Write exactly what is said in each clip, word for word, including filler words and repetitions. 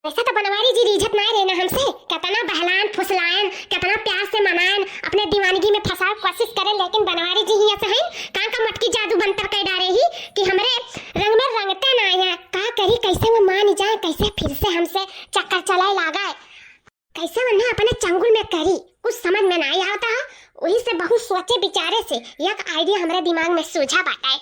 वैसे तो बनवारी जी रीझत नाय रहे ना हमसे, केतना बहलायन, फुसलायन, केतना प्यार से मनायन, अपने दीवानगी में फंसावे कोशिश करेन, लेकिन बनवारी जी ही ऐसे हैं, कां का मटकी जादू मंतर कर डारे ही कि हमरे रंग में रंगते नाय हैं। का करी, कैसे वो मान जाए, कैसे फिर से हमसे चक्कर चलाए लागे, कैसे उन्हें अपने चंगुल में करी, कुछ समझ में नाय आवता है। वही से बहुत सोचे विचारे से एक idea हमरे दिमाग में सूझा बाटे।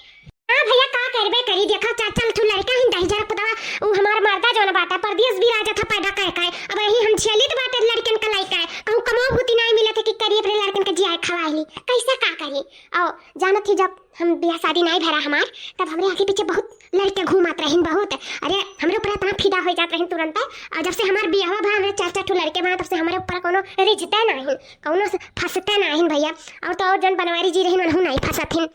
हाँ भैया, का करबे करी, देखा चार चार ठू लड़का ही दहिजरा पुतवा, उ हमार मर्दा जौन बाटा परदेस बिराजत है पैदा कर कर, अब यही हम झेलित बाटे लड़कन का लइका है, कहूँ कमो भूती नाय मिलत है कि करी अपने लड़कन का जियाए खवाए ली, कैसे का करी? और जानत ही जब हम बियाह शादी नाय भरा हमार, तब हमरे आगे पीछे बहुत लड़के घूमत रहिन बहुत। अरे, हमरे ऊपर इतना फिदा हो जात रहिन तुरंत। और जब से हमार बियाह भा, हमरे चार चार ठू लड़के बा, तब से हमरे ऊपर कोनो रिझते नाहिन, कोनो से फंसते नाहिन भैया। और तो और जौन बनवारी जी रहिन, उनहू नाय फंसत हिन।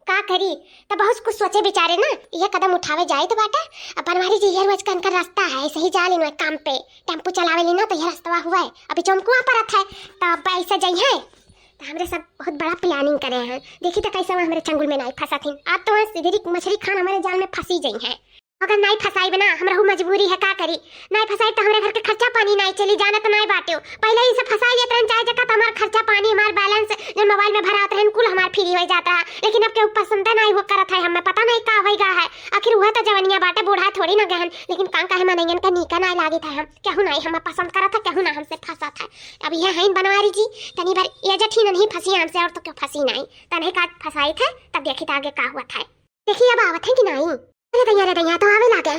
का करी? तब बहुत कुछ सोचे विचारे ना, ये कदम उठावे जाए तो बाटे। अब बनवारी जी ये रोज का इनका रास्ता है, ऐसे ही जा लेनो एक काम पे, टेम्पू चलावे ली ना, तो ये रास्ता हुआ है, अभी चौमकुआ परत है, तब ऐसे जइहे। तो हमरे सब बहुत बड़ा planning करे हैं, देखी तो कैसे वो हमरे चंगुल में नाय फंसत हिन। आप तो वहाँ सिधरी मछली खान हमारे जाल में फंसी जइहे। अगर नाय फंसाइब ना, हमरहू मजबूरी है, का करी? नाय फंसाइब तो हमरे घर के खर्चा पानी नाय चली, जानत नाय बाटेउ। पहले ही सब फंसाई लेत रहन, चाहे जका तो हमार खर्चा पानी, हमार balance जो मोबाइल में भरात रहन, कुल हमार free हो जाता है। लेकिन अब केहू पसंद नाय वो करत है, हमें पता नाय का होइगा है। आखिर वह तो जवनिया बाटे, बूढ़ा थोड़ी ना गहन, लेकिन कां काहे मनइयन का नीका नाय लागित है हम, केहू नाय हमें पसंद करत है, केहू ना हमसे फंसत है। अब ये हैं बनवारी जी, तनी भर ये जठी नहीं फंसी हमसे, और तो क्यों फंसी नाय, तने का फंसाई थे, तब देखी तो आगे का हुआ था। देखी अब आवत है कि नाई? अरे दैया, अरे दैया, तो आवे लागे।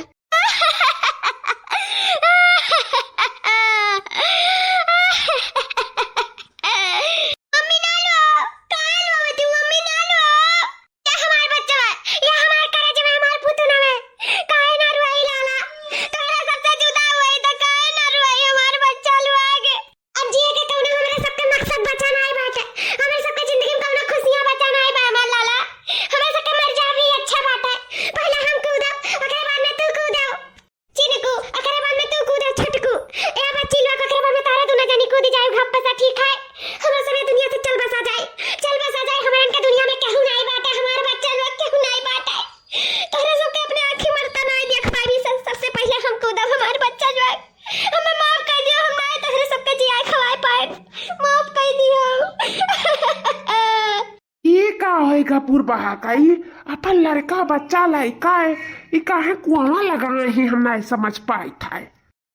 मम्मी ना लो, काहे लो तू? मम्मी ना लो। ये हमार बच्चा है, ये हमार करज में, हमार पुतुन हवे। काहे ना रोई लाला? तोहरा सबसे जुदा हुई तो काहे ना रोई हमार बच्चा लोग? अब जिए के कौनो हमरे सबके मकसद बचा नाय बाटे। हमरे सबके जिंदगी में कौनो खुशियाँ बचा नाय बा हमार लाला। हमरे सबके मर जाब ही अच्छा बाटे। पहले हम कूदब, ओकरे बाद में तू कूदो। चिनकू, ओकरे बाद में तू कूदो छोटकू। ए बच्ची लोग, ओकरे बाद में तारा दुनो जनी कूद जाए घप से, ठीक है? हमरे सबके दुनिया से चल बसा जाए। चल बसा जाए, हमरन के दुनिया में केहू नाय बाटे, हमार बच्चा लोग केहू नाय बाटे। तोहरा सबके अपने आँखी मरता नाय देख पाइबी सन। सबसे पहले हम कूदब, हमार बच्चा लोग। हमें माफ कर दियो, हम नाय तोहरे सबके जियाए खवाए पाए। माफ कर दियो। ई का होइगा पुरबहा का? ई अपन लड़का बच्चा लइका है, ई काहे कुआवा लगाए ही, हम नाय समझ पाइत है।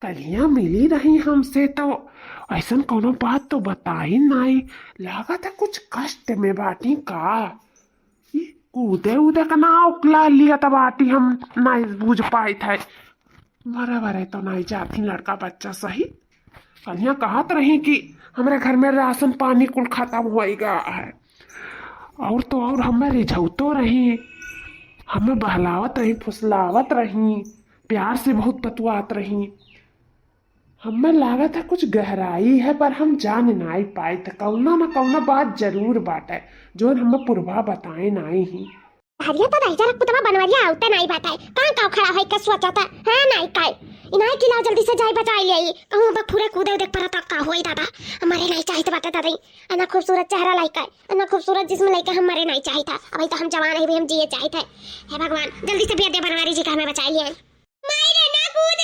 कलिया मिली रही हमसे तो ऐसन कौनो बात तो बताई नाई, लागत है कुछ कष्ट में बाटी का। ई कूदे उदे का नाव ला लिया तब आटी हम नाई बूझ पाइत है। मरे वरे तो नाई जाती लड़का बच्चा सही। कलिया कहत रही कि हमरे घर में राशन पानी कुल खत्म होइगा है। और तो और हमें रिझौतो रही, हमें बहलावत रही, फुसलावत रही, प्यार से बहुत बतुआत रही। हमें लागत है कुछ गहराई है, पर हम जान नाई पाइत, कौनो न कौनो बात जरूर बाटे, जौन हमें पुरबा बताए नाई ही। हरिया तो दहिजरा पुतवा बनवरिया आवते नाई बाटे, कां का खड़ा होई के सोचता, हाँ नाई काई? इनाई कि लाओ जल्दी से जाई बचाई ले आई, कहूँ अब पूरा कूदे देख परता का होई दादा, हमारे नाई चाहित बाटे दादा, इतना खूबसूरत चेहरा लइका, इतना खूबसूरत जिस्म लइका हमारे नाई चाहित है। अबही तो हम जवान है, अबही हम जिए चाहित है। हे भगवान, जल्दी से बिया दे बनवारी जी का हमें बचाई लिए। माई रे, ना कूद,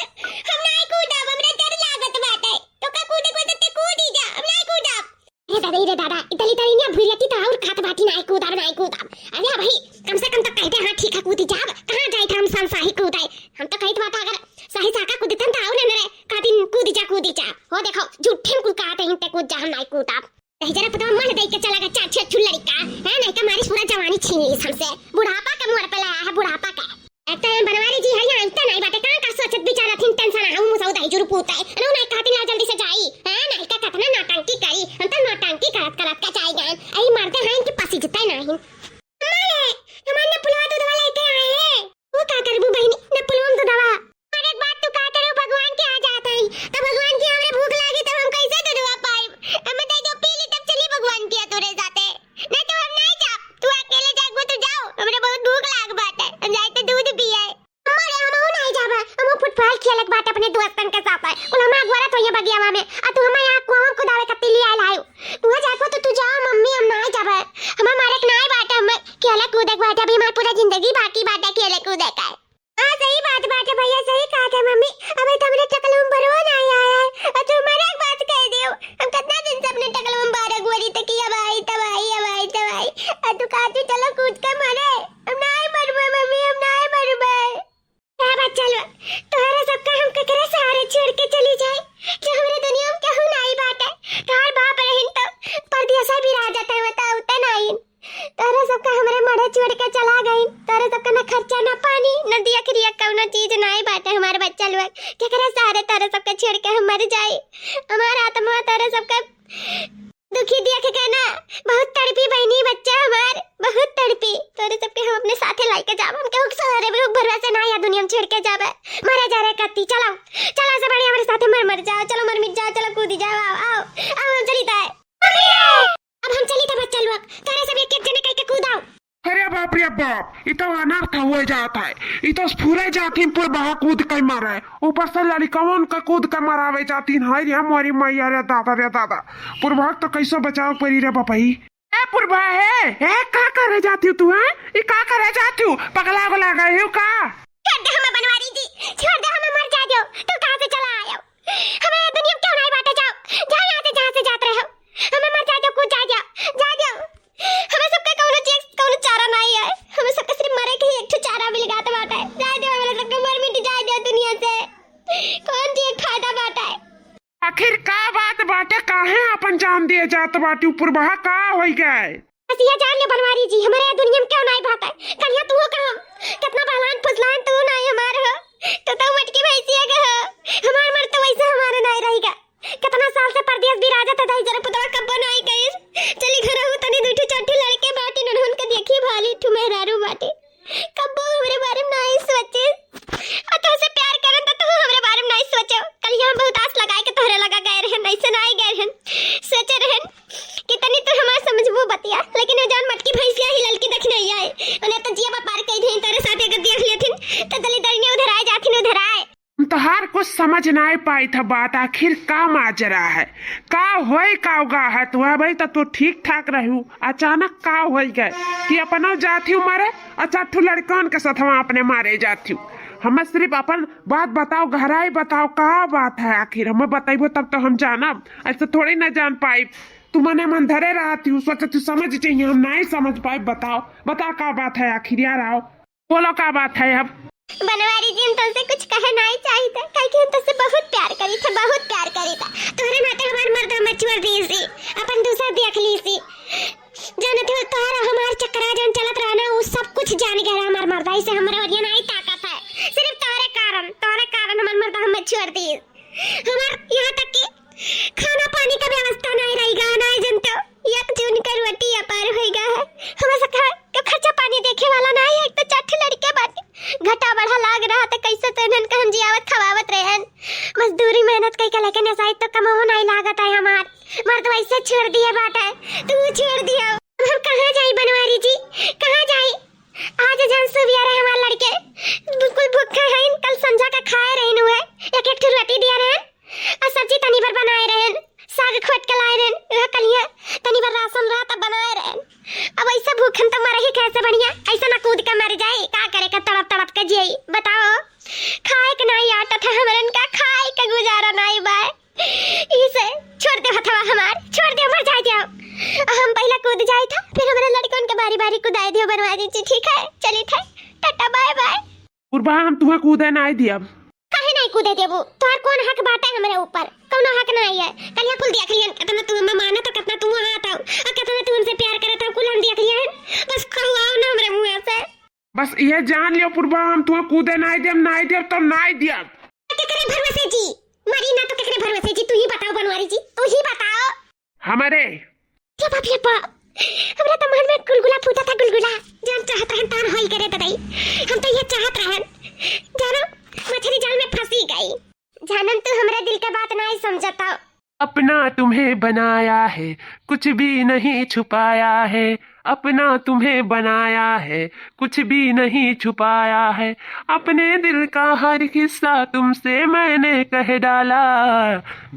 हम नाई कूदब, हमरा डर लागत बाटे। तो का कूदे को ते कूदी जा, हम नाई कूदब। रे दादा, रे दादा, इतली तली ने भुरियती तो और खात बाटी नाई कूदब, नाई कूदब। अरे भाई, कम से कम तो कहते हाँ ठीक है कूदी जाब, कहाँ जाइत हम संसाही कूदे। हम तो कहित बाटा अगर सही साका कूदतन तो और ने रे, कातिन कूदी जा, कूदी जा। हो देखो, झूठे में कुल कहते हैं ते कूद जा, हम नाई कूदब। दहिजरा पुतवा मल दे के चला गया चार छह ठू लड़का, है नाई का मारी पूरा जवानी छीन लीस हमसे। बुढ़ापा के मोड़ पे लाया है, बुढ़ापा का। एक तो ये बनवारी जी है, यहाँ इतना नाई बाटे, कहाँ का सोचत विचारत हिन, tension आऊ मुसाऊ दहिजरू पूत है। अनु नाई कहती ना जल्दी से जाई, है नाई का कितना नौटंकी करी, हम तो नौटंकी करत करत का जाई गए। अई मरते हैं इनके पसीजते नाहीं। अम्मा रे, हमार नपुलवा दूधवा लेके आए हैं। वो का करबू बहिनी, नपुलवा में दूधवा? अरे एक बात तू कहत रहे, भगवान के यहाँ जात हई, तो भगवान के हमरे भूख लागी, तब हम कैसे दूधवा पाइब? हमें दे दो, पी ली, तब चली भगवान के यहाँ तोरे साथे। नहीं तो हम नहीं जाब, तू अकेले जागबो तो जाओ, हमरे बहुत भूख लाग बाटे, हम जाए तो दूध पिए। अम्मा रे, हमहू नहीं जाब, हमहू फुटबॉल खेलक बाटे अपने दोस्तन के साथ, कुल हमार गोरा तो ये बगियावा में, आ तू हमारे यहाँ कुआं खुदावे कत्ती ले आयल हायू। तू जागबो तो तू जाओ मम्मी, हम नहीं जाब, हमार मारे के नहीं बाटे, हमें खेलक कूदक बाटे, अभी हमार पूरा जिंदगी बाकी बाटे खेले कूदे का। हाँ, सही बात बाटे भैया, सही कहत है मम्मी। अबे तो हमरे चकलवा में केकरे सहारे तोरे सबके छोड़ के हम मर जाई? हमार आत्मा तोरे सबके दुखी देख के ना बहुत तड़पी बहिनी, बच्चा हमार बहुत तड़पी। तोरे सबके हम अपने साथे लाइके जाब, हम केहू के सहारे भी भरोसे ना या दुनिया में छोड़ के जाबे। मरे जा रे कत्ती, चलो, चलो से बढ़िया हमरे साथे मर मर जाओ, चलो मर मिट जाओ, चलो कूदी जाओ, आओ, आओ, आओ, हम चली ताए। अब हम चली त बच्चा लोग, तोरे सब एक एक जने कह के कूदाओ। अरे बाप रे बाप, ई तो अनर्थ हुए जात है। ई तो फुरे जात ही पुरबहा कूद के मरे, ऊपर से लड़िकवन के कूद के मरावे जाती है। रे मोरी मैया रे दादा रे दादा, पुरबहा तो कैसे बचाव पड़ी रे बपई। ए पुरबहा है, ए का करे जाती हूँ तू है? ई का करे जाती हूँ? पगला उगला गई हूँ का? छोड़ दे हमें बनवारी जी, छोड़ दे हमें, मर जा दो। तू कहाँ से चला आया? हमें ये दुनिया में क्यों नहीं बांटे जाओ? जाओ यहाँ से जहाँ से जात रहे हो। हमें मर जा दो, कूद जा दो, जा दो। हमें सबका कौनो चीज, कौनो चारा नहीं है। हमें सबका सिर्फ मरे के ही एक ठो चारा मिल गया बाटे। जा दो, हमें सबका मर मिट जा दो दुनिया से। कौन चीज फायदा बाटे? आखिर का बात बाटे, काहे अपन जान दिए जात बाटी? पुरबहा का होई गए? बस यह जान ले बनवारी जी, हमारे यहाँ दुनिया में क्यों नहीं भाता है? कल यहाँ तू हो कहाँ? कितना बहलान फुसलान तू नहीं हमारे हो। तो तो मटकी भैंसिया का हो। हमार मर तो वैसे हमारे नहीं रहेगा। कितना साल से परदेस बिराजत है, दही जरा पुतवा कब्बो नहीं गइस। चली घर हो तनी दुठू चट्ठू लड़के बाटी ननहुन के देखी भाली ठू मेहरारू बाटी। कब्बो हमरे बारे में नहीं सोचे। आ तोहसे प्यार करन त तू हमरे बारे में नहीं सोचो। कल यहाँ बहुत आस लगाए के तोहरे लगा गए रहन, ऐसे नहीं गए रहन। सोचे रहन कि तनी तो हमार समझबू बतिया, लेकिन ये जान मटकी भैंसिया ही ललकी दखिनैया है। उन्हें तो जिया बपार कही थे, तेरे साथ अगर देख लेथिन तो दलिदरिया उधर आए जाथिन, उधर आए। हम तोहार कुछ समझ नाई पाई था बात, आखिर का माजरा है, का होई का उगा है? तू अबे तो तू ठीक ठाक रहू, अचानक का होई गए कि अपनो जाथिउ मरे और चार ठो लड़कन के साथ वहाँ अपने मारे जाथिउ? हमें सिर्फ अपन बात बताओ, गहराई बताओ, का बात है आखिर? हमें बतैबो तब तो हम जानब, ऐसे थोड़ी ना जान पाई। तू मने मन धरे रहती हूँ, सोचे तू समझ चाहिए, हम नहीं समझ पाए। बताओ, बता का बात है आखिर यार, आओ। बोलो का बात है अब? बनवारी जी, हम तुमसे कुछ कहे नहीं चाहिए थे, काहे कि हम तुमसे बहुत प्यार करी थे, बहुत प्यार करी थे। तोहरे नाते हमार मर्द हमें छोड़ दिए सी, अपन दूसरा देख ली सी। जानत हो, तोहरा हमार चक्करा जौन चलत रहा ना, वो सब कुछ जान गया हमार मर्द, ऐसे हमारे ओरिया नहीं ताकत है। सिर्फ तोहरे कारण, तोहरे कारण हमार मर्द हमें छोड़ दिए। हमार यहाँ तक कि खाना पानी का व्यवस्था नहीं रही गा, नहीं जनते हो। एक जून का रोटी अपार होई गा है। हमें सब घर के खर्चा पानी देखे वाला नहीं है, एक तो चार ठे लड़के बाटे। घटा बढ़ा लाग रहा तो कैसे तो इन्हन का हम जियावत खवावत रहन। मजदूरी मेहनत कई के लेकिन ऐसा तो कमाओ नहीं लागत है हमार। मर्द वैसे छोड़ दिए बाटे, तू छोड़ दिया। अब हम कहाँ जाई बनवारी जी, कहाँ जाई? आज जान सुबिया रहे हमार लड़के, बिल्कुल भूखे हैं, कल संझा का खाए रहे नु है, एक एक ठो रोटी दिया रहे, और सब्जी तनी भर बनाए रहे, साग खोट के लाए रहे, वह कलिया तनी भर राशन रहा तब बनाए रहे। अब ऐसे भूखन तो मरे ही कैसे बढ़िया, ऐसा ना कूद के मर जाए, का करे का तड़प तड़प के जिए, बताओ। खाए के नहीं आटा था हमरन का, खाए के गुजारा नहीं बाय। इसे छोड़ दे हथवा हमार, छोड़ दे, मर जाए दिया। हम पहला कूद जाए था, फिर हमारे लड़कन के बारी बारी कुदाए दियो बनवारी जी, ठीक है? चली थे, टाटा बाय बाय। पुरबहा, हम तुम्हें कूदे नहीं दियब। काहे नहीं कूदे देबू? तोहर कौन हक बाटे हमरे ऊपर? कौनो हक नहीं है। कलिया कुल देख लियन, कितना तू हमें मानत हो, कितना तू वहाँ आता हो, और कितना तू हमसे प्यार करत हो, कुल हम देख लियन। बस कहू आओ ना हमरे मुँह से। बस ये जान लियो पुरबहा, हम तुम्हें कूदे नहीं देब, नहीं देब तो नहीं देब। केकरे भरोसे जी? मरी ना तो केकरे भरोसे जी? तू ही बताओ बनवारी जी, तू ही बताओ। हमारे। ये बाप, ये बाप, हमरा तो मन में गुलगुला फूटा था, गुलगुला। जान चाहत रहन तान होई करे ददाई। हम तो ये चाहत रहन, जानो, मछली जाल में फंसी गई। जानम, तू हमरे दिल के बात नहीं समझता। अपना तुम्हें बनाया है, कुछ भी नहीं छुपाया है। अपना तुम्हें बनाया है, कुछ भी नहीं छुपाया है। अपने दिल का हर किस्सा तुमसे मैंने कह डाला।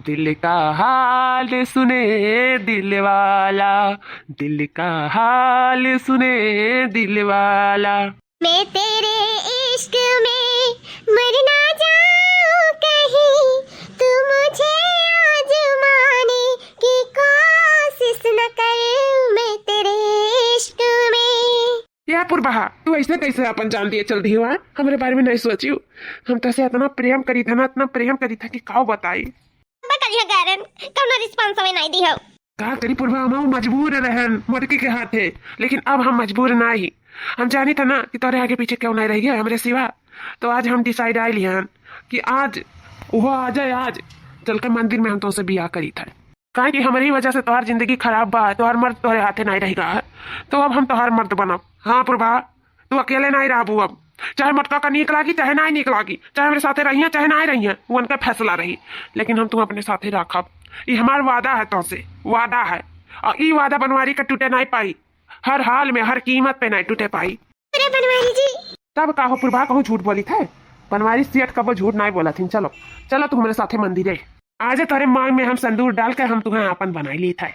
दिल का हाल सुने दिल वाला, दिल का हाल सुने दिल वाला। मैं तेरे इश्क में मर ना जाऊं कहीं, तू मुझे आजमाने की कोशिश न कर, मैं तेरे इश्क में। या पुरबहा, तू ऐसे कैसे अपन जान दिए चल दियो, हाँ? हमरे बारे में नहीं सोचियो। हम तोसे इतना प्रेम करी था ना, इतना प्रेम करी था कि काव बताई। बकलिया गारन, कौनो response हमें नहीं दी हो। का करी पुरबहा, हम मजबूर रहन मटकी के हाथे, लेकिन अब हम मजबूर ना ही। हम जानी था ना कि तोरे आगे पीछे क्यों नहीं रह गया हमरे सिवा। तो आज हम decide आए लिहन कि आज ओहो आ जाए आज, चल के मंदिर में हम तोसे बियाह करी थे। काहे कि हमरी वजह से तोहार जिंदगी खराब बा, तोहार मर्द तोहरे हाथे नाहीं रहिगा है, तो अब हम तोहार मर्द बनब। हाँ प्रभा, तू अकेले नाहीं रहबू अब। चाहे मोटका का नीक लागी, चाहे नाहीं नीक लागी, चाहे हमरे साथे रहिया, चाहे नाहीं रहिया, वो उनका फैसला रही, लेकिन हम तू अपने साथे राखब। ई हमार वादा है तोसे, वादा है। और ई वादा बनवारी का टूटे नाहीं पाई, हर हाल में, हर कीमत पे नाहीं टूटे पाई। अरे बनवारी जी। तब का हो प्रभा, कहूँ झूठ बोली थे? बनवारी सेठ कबो झूठ नाहीं बोला थी। चलो, चलो तू हमरे साथे मंदिर है। आज तोहरे मांग में हम संदूर डाल के हम तुम्हें आपन बनाई ली थे।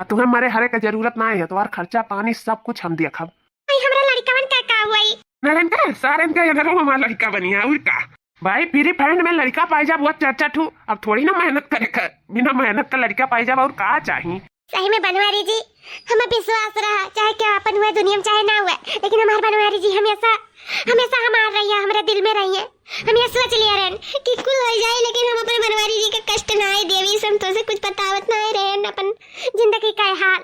आ तुम्हें मरे हरे के जरूरत नाहीं है, तुम्हार खर्चा पानी सब कुछ हम देखब। भाई हमरा लड़िकवन का का हुई? नरेन का, सारेन का, ये नरो हमार लड़िका बनिया, और का? भाई फ्री फंड में लड़िका पाई जाब, वो चर्चा ठू। अब थोड़ी ना मेहनत करे कर, बिना मेहनत का लड़िका पाई जाब, और का चाही? सही में बनवारी जी, हमें विश्वास रहा, चाहे क्या अपन हुआ दुनिया में चाहे ना हुआ, लेकिन हमार बनवारी जी हमेशा, हमेशा हमार रहिए, हमरे दिल में रहिए। हम ये सोच लिया रहन कि कुल हो जाए, लेकिन हम अपने बनवारी जी का कष्ट ना आए देवी, से हम तोसे कुछ बतावत ना आए रहन अपन जिंदगी का हाल।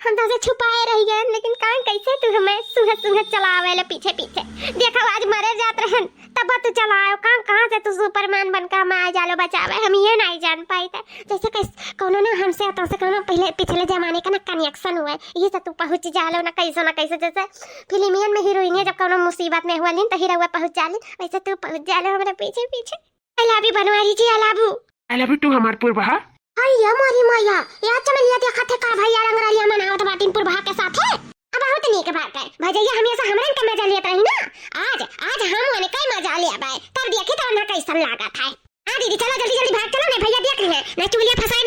हम तोसे छुपाए रह गए, लेकिन कान कैसे तू हमें सूंघत सूंघत चलावे ला पीछे पीछे। देखो आज मरे जात रहन, तब तू चलायो। कहाँ, कहाँ से तू सुपरमैन बन के हमें आ जालो बचावे, हम ये नहीं जान पाई थे। जैसे कैस-, कौनो ना हमसे, तोसे कौनो पहले पिछले जमाने का ना कनेक्शन हुआ है, ये से तू पहुँच जालो ना कैसे ना कैसे। जैसे फिल्मियन में हीरोइन है, जब कौनो मुसीबत में हुआ लिन तो हीरो पहुँच जालिन, वैसे तू पहुँच जालो हमारे पीछे पीछे। I love you Banwari ji, I love you. I love you too हमार पुरबहा। अरे या मोरी मैया, या चमेलिया देखत है का भैया रंगरलिया मनावत बाटिन पुरबहा के साथे। अब बहुत नीक बात है, भजैया हमेशा हमरन के मजा लेत रही ना। आज, आज हम उनके मजा लेबै, तब देखी तो उन्हें कैसन लागत है। हाँ दीदी, चलो जल्दी जल्दी भाग चलो, नहीं भैया देख रही है, नहीं चुगलिया फंसाए